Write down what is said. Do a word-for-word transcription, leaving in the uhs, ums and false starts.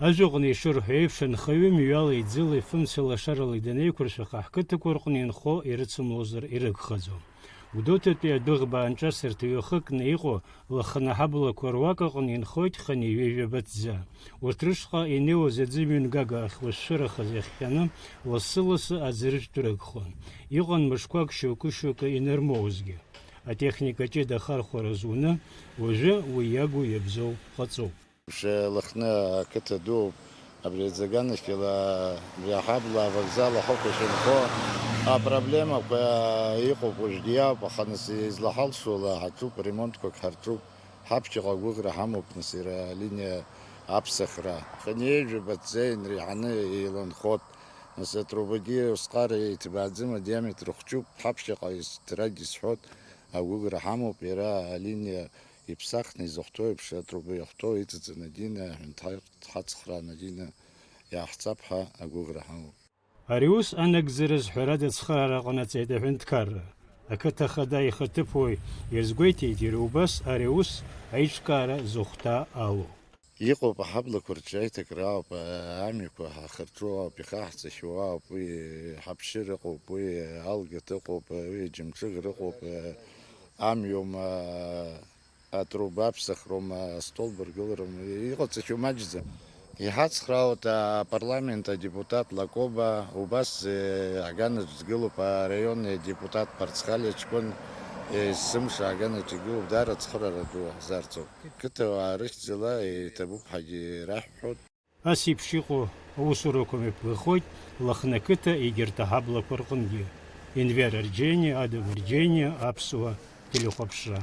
Ажәаҟны ишырҳәо еиԥш, анхаҩы мҩала иӡылеи фымцеи лашаралеи данеиқәыршәаха, ҳқыҭақәа рҟны инхо ирыцымлозар ирыгхаӡом. Гәдоуҭатәи адәыӷба анҿасырҭаҩы хыкны иҟоу Лыхны аҳаблақәа руак аҟны инхоит хынҩажәи жәаба ҭӡа. Урҭ рышҟа инеиуаз аӡы мҩангага ахьуашәшәырахаз иахҟьаны, лассы-лассы аӡыржәтә рыгхон. Иҟан мышқәак шьоукы-шьоукы инармоузгьы. Атехника ҷыда ахархәара зуны, уажәы уи иагу иабзоу ҟаҵоуп. Лыхны ақыҭа дууп. Абри аӡаганахьала, абри аҳабла авокзал ахықәахь инхо апроблемақәа иҟоуп, уажәгьы иаауп, аха нас излаҳалшо ала ҳаҿуп, ремонтқәак ҳарҿуп, ҳаԥхьаҟа агәыӷра ҳамоуп, нас иара алиниа аԥсахра. Хынҩажәаба ҭӡа инреиҳаны еиланхот, нас атрубагьы усҟар иҭбааӡам, адиаметр хәҷуп, ҳаԥхьаҟа исҭрагьы сҳәот, агәыӷра ҳамоуп, иара алиниа иԥсахны изыхәҭоу еиԥш атруба иахәҭоу иҵыҵын адина аҳәынҭқар дҳацхраан адина иааҳҵап ҳәа агәыӷра ҳамоуп. Ари ус анагӡараз ҳәарада ацхыраара ҟанаҵеит аҳәынҭқарра. Ақыҭа ахада ихаҭыԥуаҩ иазгәеиҭеит иара убас ари аус аиҿкаара зыхәҭа алоу. Иҟоуп аҳаблақәа рҿы аиҭакра ауп, амҩақәа ҳахырҿу ауп, ихаҳҵахьоу ауп, уи ҳаԥшьыр ыҟоуп, уи алгыҭ ыҟоуп, уи аџьамҿыӷра ыҟоуп, амҩоума, атруба аԥсахроума, астолб ргылароума, иҟаҵахьоу маҷӡам. Иҳацхраауеит апарламент адепутат Лакоба, убас, э, аганаҿ дгылоуп араионный адепутат Парцхали аҷкәын, э, есымша аганаҿ игылоуп, даара ацхыраара ду ҳзарҵоуп. Қыҭауаа рыхьӡала иҭабуп ҳәагьы раҳҳәоит. Ас еиԥш иҟоу аусурақәа мҩаԥгахоит Лыхны ақыҭа егьырҭ аҳаблақәа рҟынгьы. Енвер Арџьениа, Ада Гәырџьениа, Аԥсуа телехәаԥшра.